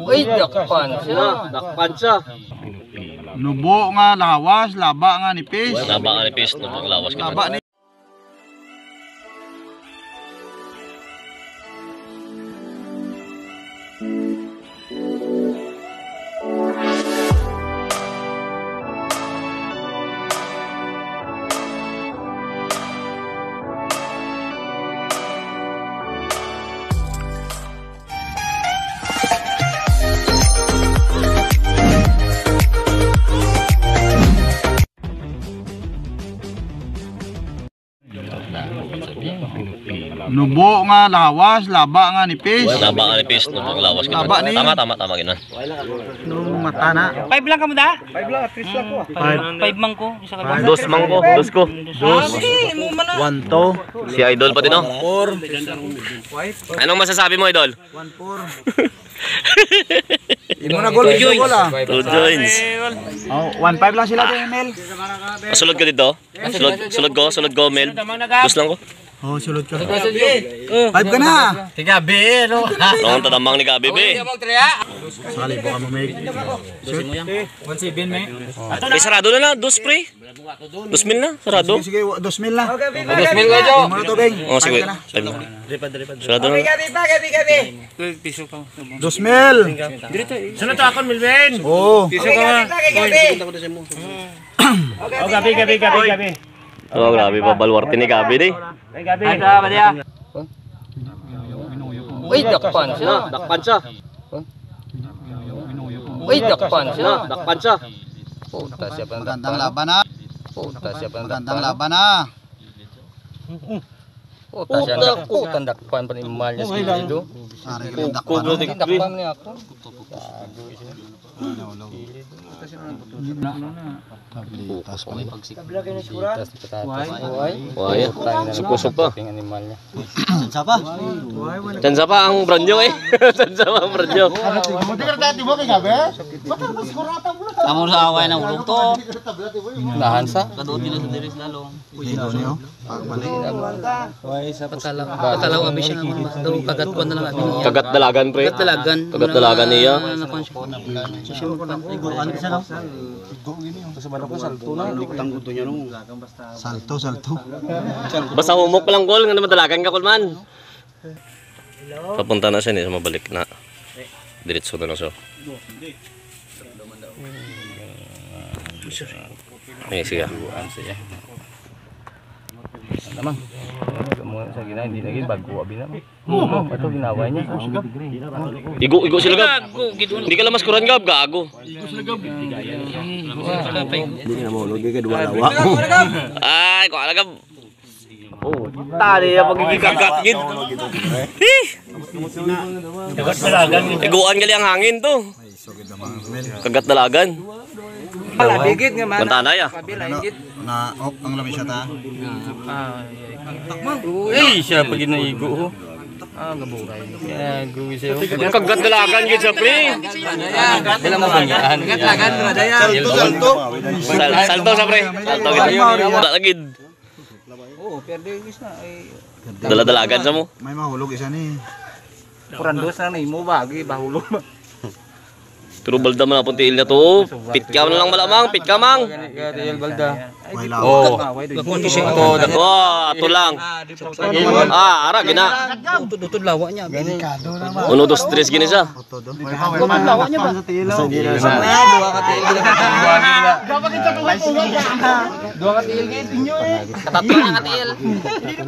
Uy, dakpan siya. Dakpan siya. Nubo nga lawas, laba nga nipis. Laba nga nipis, nubo nga lawas. Laba ni. Nubo nga lawas, laba nga nipis. Laba nga nipis, nubo nga lawas. Laba ni. Tama, tama, tama ginan. Nung mata na. 5 lang kamo da? 5 lang, at least lang ko. 5 man ko, isa ka ba? Dos man ko, dos ko. Dos. 1, 2. Si Idol pa din, no? 4. Anong masasabi mo, Idol? 1, 4. Imo na gol, gol ah. 2 joints. Oh, 1 5 lang sila din, Mel. Sulod ka dito? Sulod, sulod ko, Mel. Dos lang ko. Oh, sulod ka. 5 ka na. Tiga, B, no? Ang tadamang ni Gabi, be. Sakali baka mamay. 1-7, may. Eh, sarado na na. Dos, pre. 2,000 na, sarado. Sige, 2 mil na. 2 mil ka, Jo. Imo na to, Beng. Oh, sige. 5 ka na. Sarado na. Piso ka. 2 mil. Sunod to ako, Milvin. Oh. Piso ka. Oh, gabi, gabi, gabi, gabi. Oh, grabe pa balwarte ni Gabi ni. Gabi. Uy, dakpan siya. Dakpan siya. Uy, dakpan siya. Dakpan siya. Puta siya pa. Magandang laban na. Puta siya pa. Magandang laban na. Puta siya. Puta, dakpan pa ni Mal niya sa gilido. Ari ka lang dakpan. Dakpan niya ako. Tablitas pa. Sitas patatas. Why? Sukusok pa. Ang animal niya. Tsansa pa ang brand nyo eh. Tsansa pa ang brand nyo. Amo sa away ng ulong to. Nahan sa? Kaduot nila sa diris lalong. Dito niyo. Pagbalik. Patalaw abi siya nga daw kagat ko na lang abi niya. Kagat dalagan, pre. Kagat dalagan. Kagat dalagan niya. Salto, salto. Basta humok pa lang gol, nga naman dalagan ka kulman. Papunta na siya niya, mabalik na. Diretso na lang siya. Eh, sige. Naman. Sa gina, hindi naging bago abi naman. Oo, ito ginawa niya. Igo, igo sila gab. Hindi ka lang maskuran gab, gago. Ay, kung ala gab. Oh, tali ya pagiging kagat gid. Iguan gali ang hangin to. Kagat dalagan. Palabigit nga man. Bantana ya. Na op ang labi siya ta. Uy, siya pag ginaigo ho. Ah, gaburay. Gago siya. Kagat dalagan gid sa pre. Wala mo banggaan. Salto, salto. Salto sa pre. Salto gid. Wala gid. Oo, perde is na. Ay, Dala-dalagan sa mo. May mahulog isa ni. kurandos na na imo bagi bahulog. Pero balda man apon tiil niya to. Pit ka na lang malamang, pit ka mang. May lawa. Oh. Oh, ato lang. Ah, ara gina. Utod lawa niya. Delikado na ba? Uno, dos, tres gini siya. Lawa niya ba? Katatlo na katil.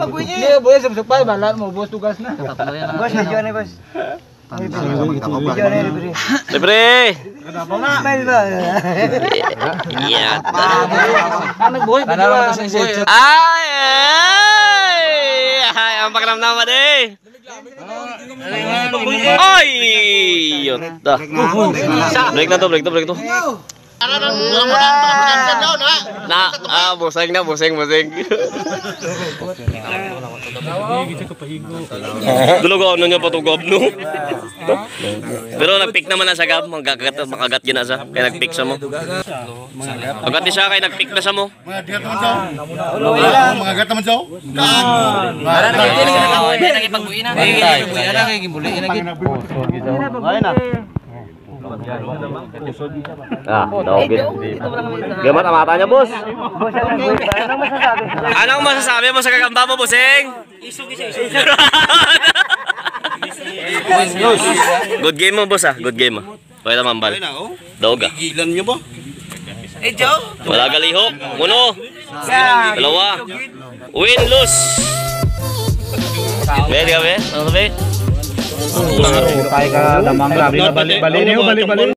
Hindi, boy, subsupay balan mo bos tugas na. Katatlo yan. Libre. Iya. Ano boy, video. Ay! Ay! Ay, ang pakiramdam eh. Ay! Yun. Break na to, break to, break to. Na, buseng na, buseng, buseng. Dulog ano niya patugab no. Pero nagpick naman na siya Gab, magkagat makagat gina siya. Kaya nagpick siya mo. Agat ni siya kay nagpick na siya mo. Mga digat naman siya. Mga gat naman siya. Ah, dogit. Gamat ang mata niya, boss. Anong masasabi mo sa kagamba mo, bossing? Good game mo, boss ah. Good game ah. Pwede mambal. Dog ah. Gilan niyo ba? Wala galihok. Uno. Dalawa. Win, lose. Be, di ka be? Ano be? Tayo ka damang grabe na bali bali niyo bali bali.